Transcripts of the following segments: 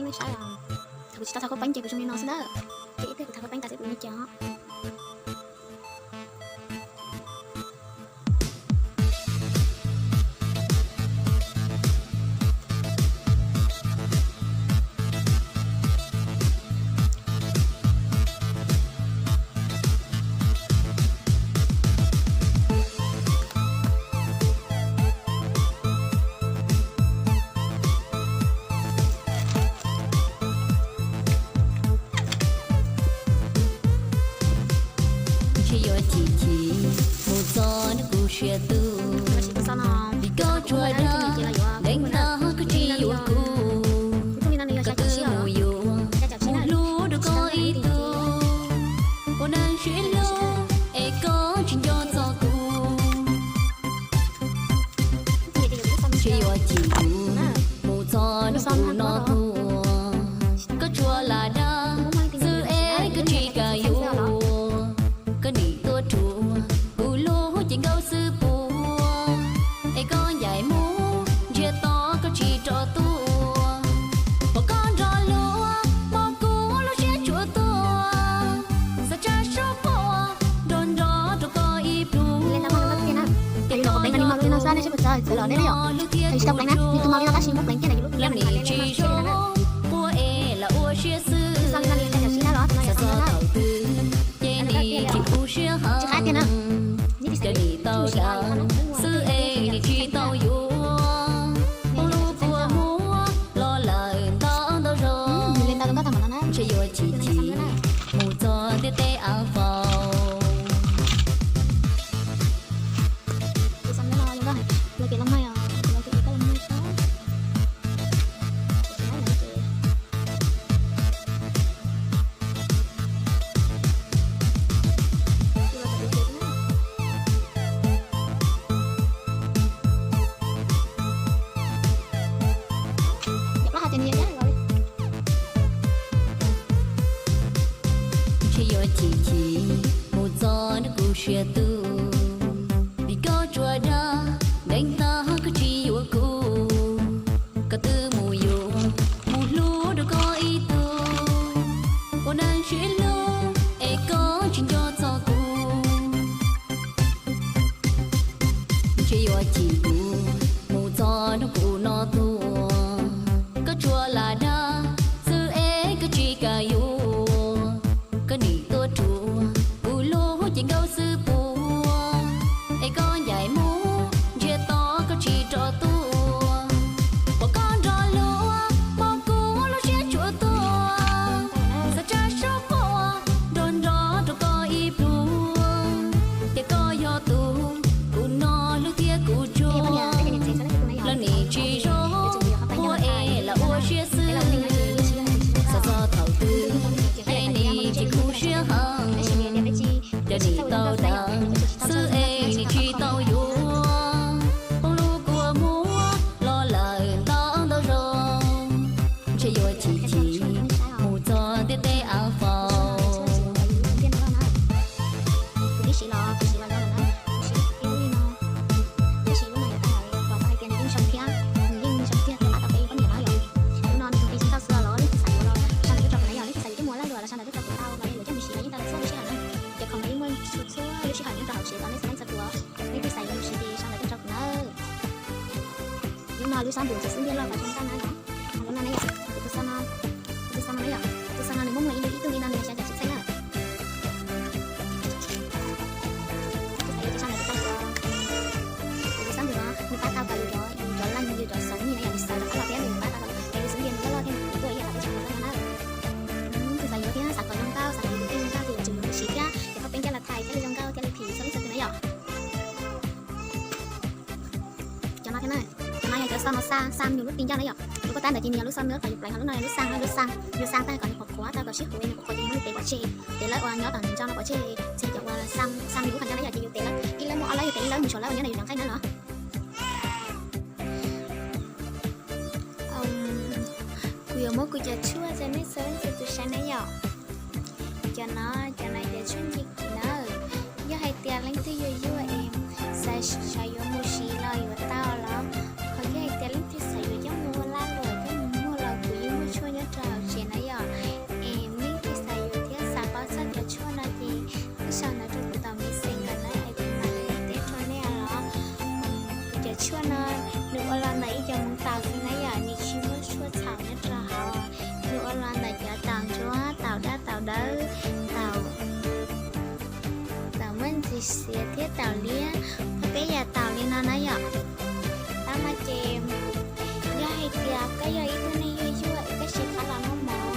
Saib, thaum kuv tsis tau thau khaub peeb ces kuv zoo li no xwb na. Ces ib pliag kuv thau khaub peeb tas xwb kuv li cas. Ntshe yuav chim chim mus txog nrog kuv siab tu, vim koj tsuas dag deev tag koj tsis yuav kuv. Koj twb mus yuav mus hlub rau koj ib tug, ua neeg sib hlub es koj tsis nco txog kuv. Ntshe yuav chim kuv mus txog nrog kuv no tuaj, koj tsuas lam dag xwb es koj tsis kam yuav. Koj nim tuaj rhuav kuv lub cev nkauj xwb puas, es koj ncaim mus ntsiag to koj tsis rov tuaj. Pom koj nrog luag pom kuv lub siab tsuas tuag, xav tsa sub quaj nrog nrog rau koj ib pluag. Ces koj yog tus no lub thiab kuv tso, lub nim tsis zoo quaj es lam ua siab xwb. Xav txog thaum twg ces nim tsis khuv siab heev, ces nim tau dag xwb es nim tsis tau yuav. Poob lub kua muag los lawm ntau ntau zaus, ntshe yuav chim chim mus txog ntiaj teb av faus. Ntshe yuav chim chim mus txog nrog kuv siab tu, vim koj tsuas dag deev tag koj tsis yuav kuv. Koj twb mus yuav mus hlub rau koj ib tug, ua neeg sib hlub es koj tsis nco txog kuv. Ntshe yuav chim kuv mus txog nrog kuv no tuaj, koj tsuas lam dag xwb es koj tsis kam yuav. Koj nim tuaj rhuav kuv lub cev nkauj xwb puas, es koj ncaim mus ntsiag to koj tsis rov tuaj. Pom koj nrog luag pom kuv lub siab tsuas tuag, xav tsa sub quaj nrog nrog rau koj ib pluag. Ces koj yog tus kuv no lub thiab kuv tso, lub nim tsis zoo quaj es lam ua siab xwb. Xav txog thaum twg ces nim tsis khuv siab heev, ces nim tau dag xwb es nim tsis tau yuav. Poob lub kua muag los lawm ntau ntau zaus, ntshe yuav chim chim mus txog ntiaj teb av faus. Lub no lub sab npum txiv xwb ntiag loj pov zoo nkauj na yom. Lub no ne yom, kuv tus xab no, kuv tus xab no ne yom, kuv tus xab no nws muaj muaj ib lub ib tug li no nws xyov cas tsis txheeb na. Kuv tus xab no kuv tau ua, kuv tus xab npum no nws pab tau kom yus cov, yus cov laj yus cov xov nyij na yom, nws xaws rov qab los thiab nws pab tau kom yus xov nyij nws loj loj thiab nws tuaj ib yam li tsis muaj loj loj na. Tus xav yuav thiab xav kom zoo nkauj, xav kom yus tus nkauj tus yus tsis muaj tus siv thiab ces pab peb coj los thaij thiaj li zoo nkauj thiaj li phim txhua leej txhua tus na yom. Cov no thiab na, cov no yog cov xov no xa, xa yus lub ti ncauj na yom. Yus kuj tab ntawd ces nws yog lub xov no kom yus pleev, ho lub no yog lub xa, lub xa, yus xa tag kom nws qhuav qhuav tau kom sib qhuav, nws qhuav qhuav ces yus muab lub tes pov tseg, tes lawv uas nyob tom nws ntso no pov tseg, ces cov uas xa, xa yus lub qhov ncauj na yom, ces yus tes lawv ib lawv muaj ob lawv yus tes ib lawv mus saum lawv uas nyob ntawm yus nram nqaij na los. Kuv yuav muab kuv cov tshuaj rau nej txhua leej txhua tus saib na yom. Cov no, cov no yog tshuaj nce kiv na. Yog hais tias leej twg yuav yuav es xav, xav yuav mus siv los yuav tau los, ho yog hais tias leej twg xav yuav coj mus ua laj luam coj mus muag los kuv yeej muaj tshuaj nyob rau xiav thiab taum liab, peb yam taum li no na yom. Taum no ces yog hais tias koj yog ib tug neeg yuag yuag es koj siv qab los noj mov,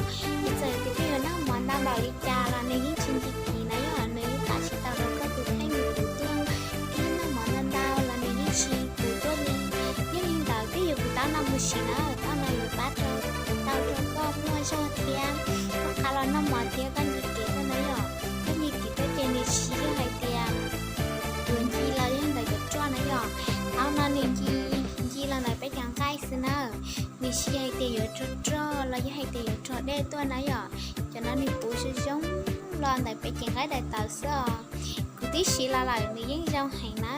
es txawm tias koj yuav noj mov ntau npaum li cas los nws yeej tsis nti kiv na yom, nws yeej pab siv tau rau koj tus kheej nws puv tuaj. Koj noj mov ntau ntau los nws yeej tsis puv tuaj li. Yog li ntawd koj yuav kuv taum no mus siv na, taum no yuav pab tau rau koj muaj zog thiab koj qab los noj mov thiab koj nti kiv tuaj na yom. Koj nti kiv tuaj ces nws tsis yog hais tias yuav nci los yog ntawm cov roj na yom. Taum no nws nci, nci los ntawm peb cov nqaij xwb na. Nws tsis yog hais tias yuav rog rog los yog hais tias yuav rog dej tuaj na yom. Cov no nws puv zoo zoo los ntawm peb cev nqaij daim tawv xwb os. Kuv twb siv los lawm nws yeej zoo heev na.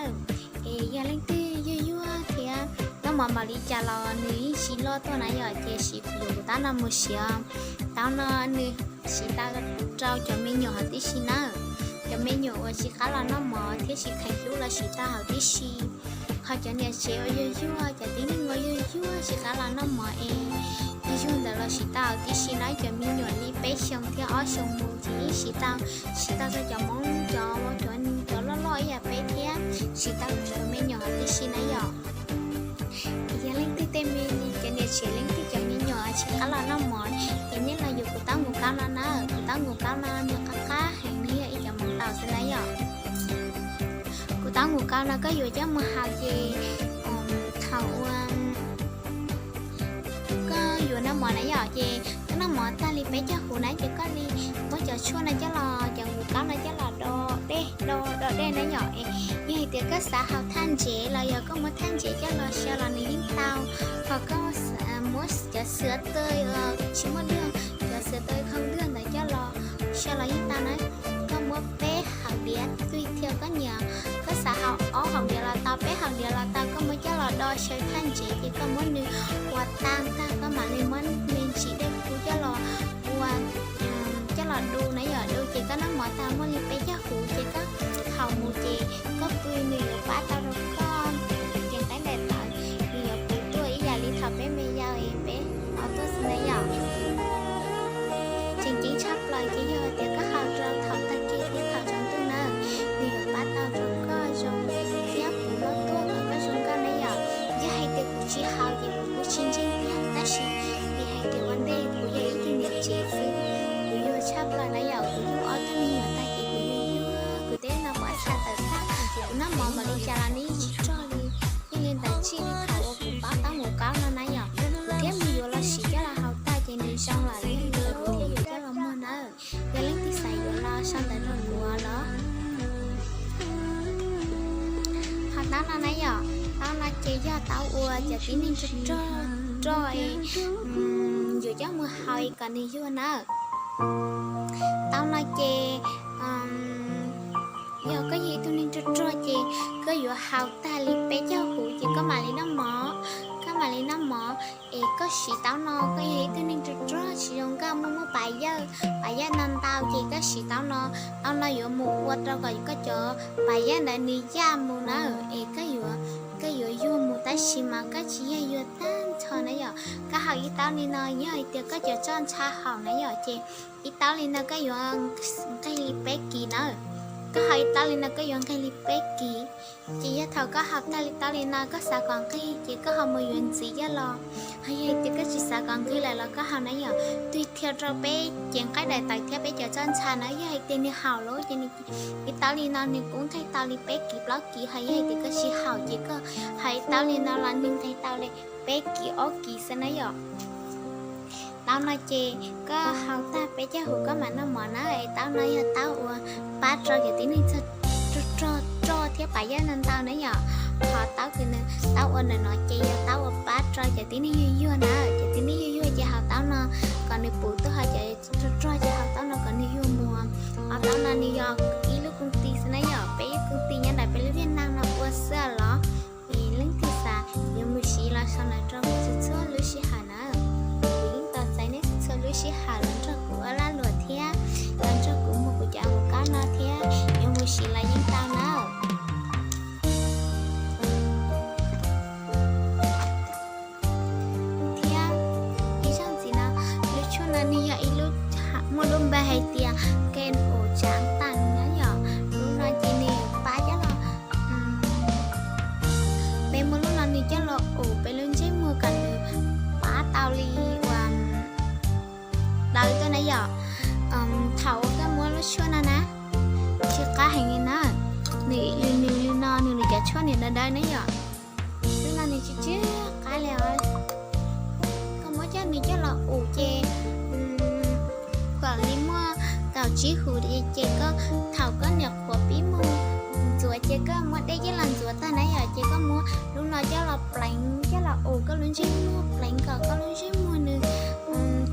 Es yog leej twg yuag yuag thiab noj mov npaum li cas los nws yeej tsis loj tuaj na yom, ces siv kuv yuav kuv taum no mus siv. Taum no nws siv tau rau cov me nyuam huv tib si na. Cov me nyuam uas tsis qab los noj mov thiab tsis kheev hlub los siv tau huv tib si. Ho cov niam tsev uas yuag yuag, cov tib neeg uas yuag yuag tsis qab los noj mov es yuag yuag ntawd los siv tau huv tib si na. Cov me nyuam li peb xyoo thiab ob xyoo mus ces yeej siv tau, siv tau rau cov Hmoob cov, cov, cov loj loj ib yam peb thiab siv tau rau cov me nyuam huv tib si na yom. Yog leej twg tej me, cov niam tsev leej twg cov me nyuam tsis qab los noj mov ces nej los yuav kuv taum nqus kaub no na. Kuv taum nqus kaub no nws qab qab heev, nws yog ib cov mov taus xwb na yom. Kuv taum nqus kaub no koj yuav coj mus haus ces thaum uas koj yuav noj mov na yom, ces koj noj mov tag li peb caug huv na ces koj li muab cov tshuaj no coj los, cov nqus kaub no coj los do dej, do, do dej na yom. Yog hais tias koj xav haus thaj ntsev los yog koj muab thaj ntsev coj los xyaw los nws yeej tau. Ho koj muab cov xwm tawj, tsis muaj dwg, cov xwm tawj khau dwg ntawd coj los xyaw los yeej tau na. Koj muab peb hauv diav tug thiaj koj nyiam, koj xav haus ob hauv diav los tau, peb hauv diav los tau, koj muab coj los do xyaw thaj ntsev ces koj muab nws ua tag tag koj mam li muab me ntsis dej kub coj los ua, coj los du na yom. Du ces koj noj mov tag muaj li peb caug huv ces koj haus mus ces koj pw nws yuav pab tau rau koj cev nqaij daim tawv, nws yuav puv tuaj ib yam li thaum peb me yau es peb o tuaj xwb na yom. Tseem ceeb tshaj plaws ces yog tias koj haus rau thaum tag kis thiab thaum tsaus ntuj na, nws yuav pab tau rau koj zoo thiab puv loj tuaj kom koj zoo nkauj na yom. Yog hais tias kuv tsis haus ces kuv kuj tsis ntseeg thiab, tab sis vim hais tias ua ntej kuv yog ib tug niam tsev xwb, kuv yuag tshaj plaws na yom. Kuv yug ob tug me nyuam tag ces kuv yuag yuag, kuv tej no pob txha tawm tag, kuv noj mov npaum li cas los nws yeej tsis rog li. Yog li ntawd txij li thaum uas kuv paub taum nqus kaub no na yom, kuv thiaj mus yuav los siv coj los haus tag ces nws zoo lawm, yog li ntawd kuv thiaj yuav coj los muag na. Yog leej twg xav yuav los sau ntawv rau kuv los. Ho taum no na yom, taum no ces yog taum uas cov tib neeg rog rog, rog es yuav coj mus haus kom nws yuag na. Taum no ces yog koj yog ib tug neeg rog rog ces koj yuav haus tag li peb caug huv ces koj mam li noj mov, koj mam li noj mov. Es koj siv taum no, koj yog ib tug neeg rog rog tsis zoo nkauj, muaj muaj pas yaj, pas yaj ntau ntau ces koj siv taum no. Taum no yuav mus ua rau kom koj cov pas yaj ntawd nws yaj mus na, es koj yuav, koj yuav yuag mus tab sis mas koj tsis yog yuag tag nrho na yom. Koj haus ib taum li no yog hais tias koj cov roj ntsha haum na yom, ces ib taum li no koj yuav nqig li peb kis na. Koj haus ib taum li no koj yuav nqig li peb kis. Ces yog thaum koj haus tag li taum li no koj xav kom nqig ces koj ho mus yuav ntxiv coj los. Ho yog hais tias koj tsis xav kom nqig lawm los koj haus na yom. Tug thiaj rau peb cev nqaij daim tawv thiab peb cov roj ntsha na, yog hais tias nws haum lawm ces nws, ib taum li no nws kuj nqig tau li peb kis plaub kis, ho yog hais tias koj tsis haum ces koj haus ib taum li no los nws nqig tau li peb kis ob kis xwb na yom. Taum no ces koj haus tag peb caug huv koj mam noj mov na. Es taum no yog taum uas pab rau cov tib neeg txog rog rog thiab pas yaj ntau ntau na yom. Qhov taum kws nws, taum uas ntawm no ces yog taum uas pab rau cov tib neeg yuag yuag na. Cov tib neeg yuag yuag ces haus taum no kom nws puv tuaj, ho cov rog rog ces haus taum no kom nws yuag mus. Ho taum no nws yog ib lub koom ti xwb na yom, peb ib koom ti nyob ntawm peb lub Viaj Nam no ua xwb los. Es leej twg xav yuav mus siv los sau ntawv rau kuv txhua txhua lub sij hawm na. Kuv yeej tos txais nej txhua txhua lub sij hawm los nrog kuv ua lag luam thiab los nrog kuv muag kuv cov nqus kaub no thiab, yuav mus siv los yeej tau na. Thiab ib zaug ntxiv no, lub tshuaj no nws yog ib lub muaj lub npe hais tias ken ua tsav tas na yom. Lub no ces nws Yom, thaum uas koj muab lub tshuaj no na, tsis qab heev li na, nws li no nws cov tshuaj nws dawb dawb na yom. Lub no nws tsis tsis qab li os. Koj muab coj nws coj los ua ces kom li muaj kaum tsib huv ces koj, thaum koj nyuam qhuav pib muag ntxuav ces koj muab dej coj los ntxuav tag na yom, ces koj muab lub no coj los pleev coj los ua koj lub ntsej muag, pleev kom koj lub ntsej muag nws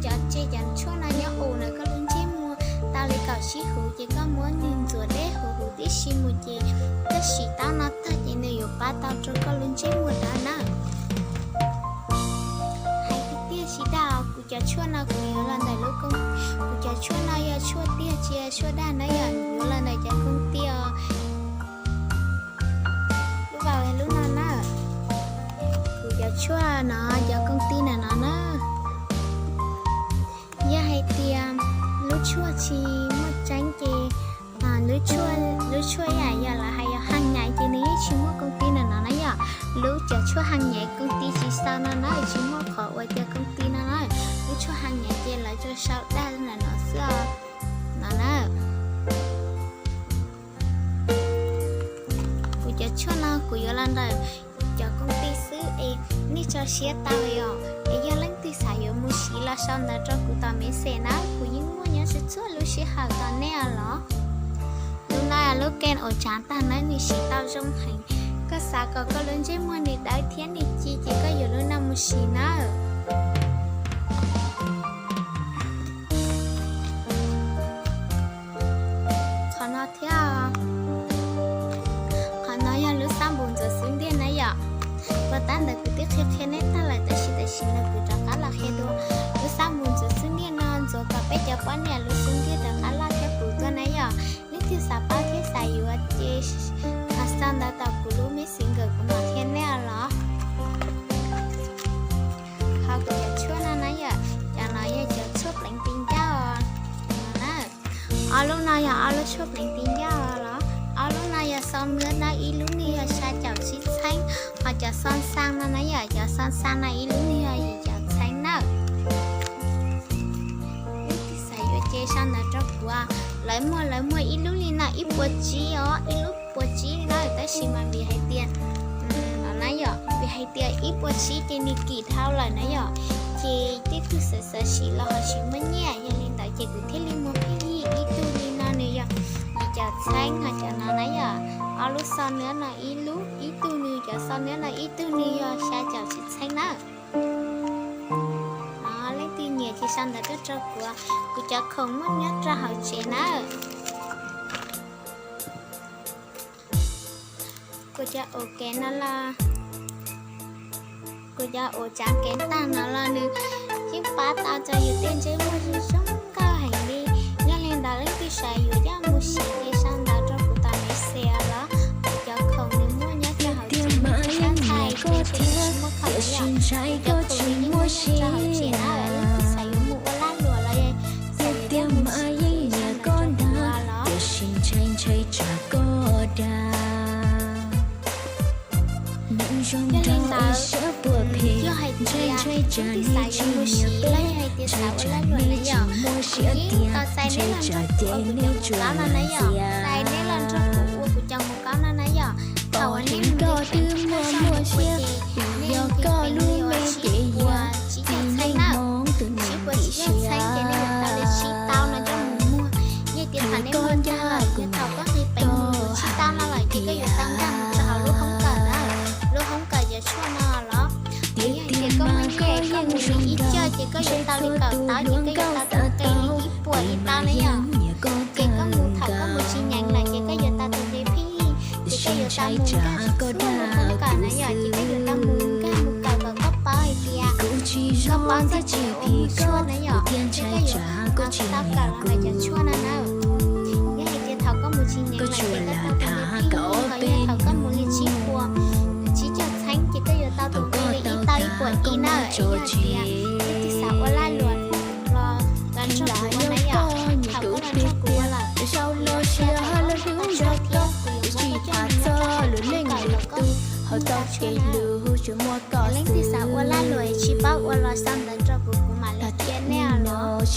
cov tseg cov tshuaj no nyob ua ntawm koj lub ntsej muag tau li kaum tsib huv ces koj muab nws ntxuav dej huv huv tib si mus ces koj sim taub no tag ces nws yuav pab tau rau koj lub ntsej muag dawb na. Hais tiag tiag tsis dag, kuv cov tshuaj no kuv yuav los ntawm lub koog, kuv cov tshuaj no yog tshuaj tiag tsis yog tshuaj dag na yom, yuav los ntawm cov koog tiag. Lub vas lub no na, kuv cov tshuaj no cov koog ti na no na. Yog hais tias lub tshuaj tsis muaj tseeb ces lub tshuaj yam yog lawv hais yog haj nyaiv ces nws yeej tsis muaj koog ti na no na yom. Lub cov tshuaj haj nyaiv koog ti tsis sau no na, tsis muaj qhov uas cov koog ti no na. Lub tshuaj haj nyaiv ces lawv tsuas sau dag na no xwb os. No na. Kuv cov tshuaj no kuv yuav los ntawm cov koog ti xwb es nej tso siab tau yom. Es yog leej twg xav yuav mus siv los sau ntawv rau kuv tom message na, kuv yeej muaj nyob txhua txhua lub sij hawm tos nej os los. Lub no lub kev uas tsav tag na nws siv tau zoo heev. Koj xav kom koj lub ntsej muag nws dawb thiab nws ci ces koj yuav lub no mus siv na. Qhov no thiab, qhov no yog lub xab npum ntxuav xub ntiag na yom. Puas tab ntawd kuv twb qhia qhia nej tag lawm tab sis tam sim no kuv rov qab los qhia dua. Lub xab npum ntxuav xub ntiag no ntxuav kom peb cov poj niam lub xub ntiag rov qab loj thiab puv tuaj na yom. Leej twg xav paub thiab xav yuav ces sau ntawv tom kuv lub messenger kuv mam qhia nej os los. Qhov kuv cov tshuaj no na yom, cov no yog cov tshuaj pleev ti ncauj os. No na, ob lub no yog ob lub tshuaj pleev ti ncauj os los. Ob lub no yog xo nwb na, ib lub nws yog xya caum tsib txheeb, ho cov xo xaa no na yom, cov xo xaa no ib lub nws yog yim caum txheeb na. Leej twg xav yuav ces sau ntawv rau kuv. Lawv muag lawv muag ib lub li no ib puas tsib os, ib lub puas tsib na, tab sis mas vim hais tias, no na yom, vim hais tias ib puas tsib ces nws kim dhau lawm na yom, ces tej tug xav xav siv los ho tsis muaj nyiaj, yog li ntawd ces kuv thiaj li muag pheej yig. Ib tug li no nws yog yim caum txheeb, ho cov no na yom, ob lub xo nwb no ib lub, ib tug nws cov xo nwb no ib tug nws yog xya caum tsib txheeb na. Leej twg nyiam ces sau ntawv tuaj rau kuv, kuv cov khoom muaj nyob rau hauv tsev na. Kuv cov ua kev no los, kuv cov ua tsav kev tag no los nws yeej pab tau rau yus tej ntsej muag zoo zoo nkauj heev li. Yog li ntawd leej twg xav yuav coj mus siv ces sau ntawv rau kuv tom message los. Kuv cov khoom nws muaj nyob rau hauv tsev, nws tsis txhob ntshai tias tsis muaj khoom na yom. Kuv cov khoom nws yeej muaj nyob rau hauv tsev na, leej twg xav yuav mus ua lag luam los xav yuav coj mus siv ces sau ntawv rau kuv los. Yog li ntawd, yog hais tias leej twg xav yuav mus siv los yog hais tias xav ua lag luam na yom, kuv yeej tau xaiv neb los nrog kuv ua kuv cov mus kaub no na yom. Xaiv neb los nrog kuv ua kuv cov mus kaub no na yom. Thaum uas nej mus ntes peev twb muaj muaj siab, vim yog koj lub me kev yog tsib caug txheeb na, tsib puas tsib caug txheeb ces nej yuav tau li tsib tau no coj mus muag. Yog tias thaum nej muag tag lawm, yog thaum koj nqis peev mus tsib tau no lawm ces koj yuav tau nkag mus rau hauv lub hoob kawm na, lub hoob kawm cov tshuaj no los. Yog tias koj muaj nyiaj koj mus li ib coj ces koj yuav tau li kaum tau ces koj yuav tau tus nqi li ib puas ib tau na yom. Ces koj mus thaum koj mus tsis nyeem lawm ces koj yuav tau tus nqi pheej yig, ces koj yuav tau mus nkag txhua lub hoob kawm na yom, ces koj yuav tau mus nkag mus kawm kom koj paub hais tias koj paub txog tsev uas mus tshuaj na yom, ces koj yuav tau kawm los ntawm cov tshuaj no na. Yog hais tias thaum koj mus tsis nyeem lawm ces koj tau tus nqi pheej yig, ho yog thaum koj mus li tsib puas tsib caug txheeb ces koj yuav tau tus nqi li ib tau ib puas ib na. Es yog tias leej twg xav ua lag luam los los nrog kuv ua na yom, thaum koj los nrog kuv ua lawm, kuv yuav tau txhawb thiab kuv yuav muab koj coj mus nyob rau hauv lub hoob kawm kom koj paub hais tias koj tau tshuaj no. Leej twg xav ua lag luam tsis paub ua los sau ntawv rau kuv, kuv mam li qhia nej los.